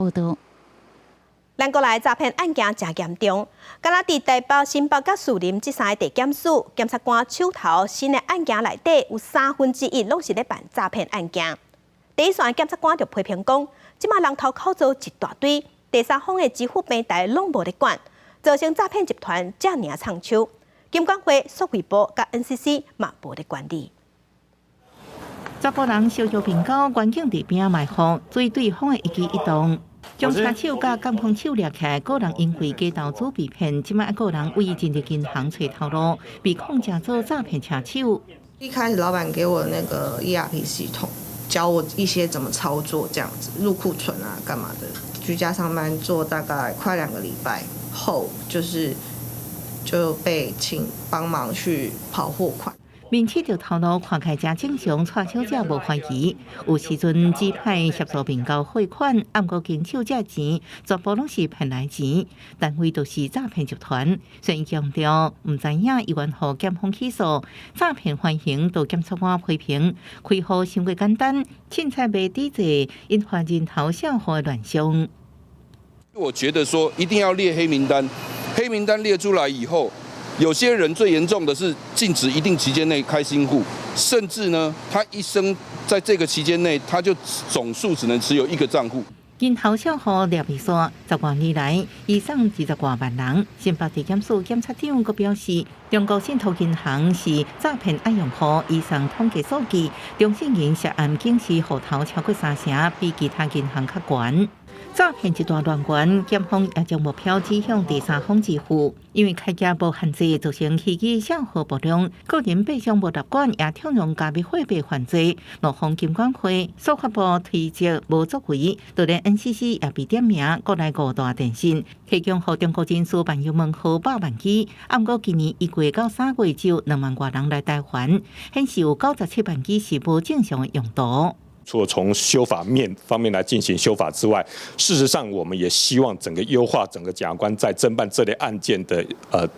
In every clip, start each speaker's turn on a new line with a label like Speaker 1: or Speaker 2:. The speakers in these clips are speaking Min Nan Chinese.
Speaker 1: 報道。
Speaker 2: 咱國內詐騙案件誠嚴重，敢若佇台北、新北佮士林這三个地檢署，檢察官手頭新的案件內底有1/3攏是咧辦詐騙案件。第一線檢察官就批評講，這馬人頭口做一大堆，第三方的支付平台攏無咧管，造成詐騙集團遮爾暢手。金管會、數位部佮 NCC 嘛無咧管理。
Speaker 3: 查埔人相約面交，關境佇邊埋伏，注意對方的一舉一動。將車手佮監控手掠起來，個人因為假投資被騙，這擺個人為進入銀行揣頭路，被控成做詐騙車手。
Speaker 4: 一開始老闆給我那個 ERP 系統，教我一些怎麼操作，這樣子入庫存啊，幹嘛的。居家上班做大概快2個禮拜後，就是就被請幫忙去跑貨款。
Speaker 3: 面試著頭路看起來誠正常，蔡小姐無懷疑。有時陣指派協助面交匯款，毋過經手這錢全部攏是騙來錢，單位都是詐騙集團。雖然強調毋知影伊願予檢方起訴，詐騙犯行遭檢察官批評，開戶傷過簡單，凊彩賣抵債，引發人頭賬戶的亂象。
Speaker 5: 我覺得說一定要列黑名單，黑名單列出來以後，有些人最嚴重的是禁止一定期間內開新戶，甚至呢，他一生在這個期間內，他就總數只能持有一個賬戶。
Speaker 3: 人頭帳戶掠未煞，十外年來移送20外萬人。新北地檢署檢察長閣表示，中國信託銀行是詐騙案用戶，移送統計數據，中信銀涉案警示戶頭超過三成，比其他銀行較懸。詐騙集團亂源，檢方也將目標指向第三方支付，因為開價無限制，造成虛擬帳號爆量，個人背上無納管，也縱容加密貨幣犯罪。怒諷金管會、數發部推責無作為，就連 NCC 也被點名，國內五大電信提供予中國人士萬有門號百萬支，毋過今年1月到3月只有2萬外人來台灣，顯示有97萬支是無正常的用途。
Speaker 6: 除了從修法面方面來進行修法之外，事實上我們也希望整個優化整個檢察官在偵辦這類案件的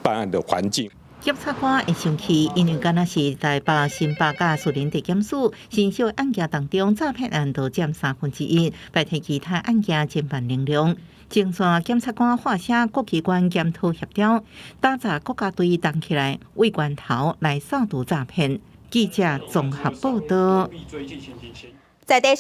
Speaker 6: 辦案的環境。
Speaker 3: 檢察官會生氣，因為敢若是台北、新北佮士林地檢署新收案件當中，詐騙案都佔1/3，代替其他案件偵辦能量。前線檢察官發聲，各機關檢討協調，打造國家隊動起來，為源頭來掃除詐騙。記者綜合報道。
Speaker 2: 在地。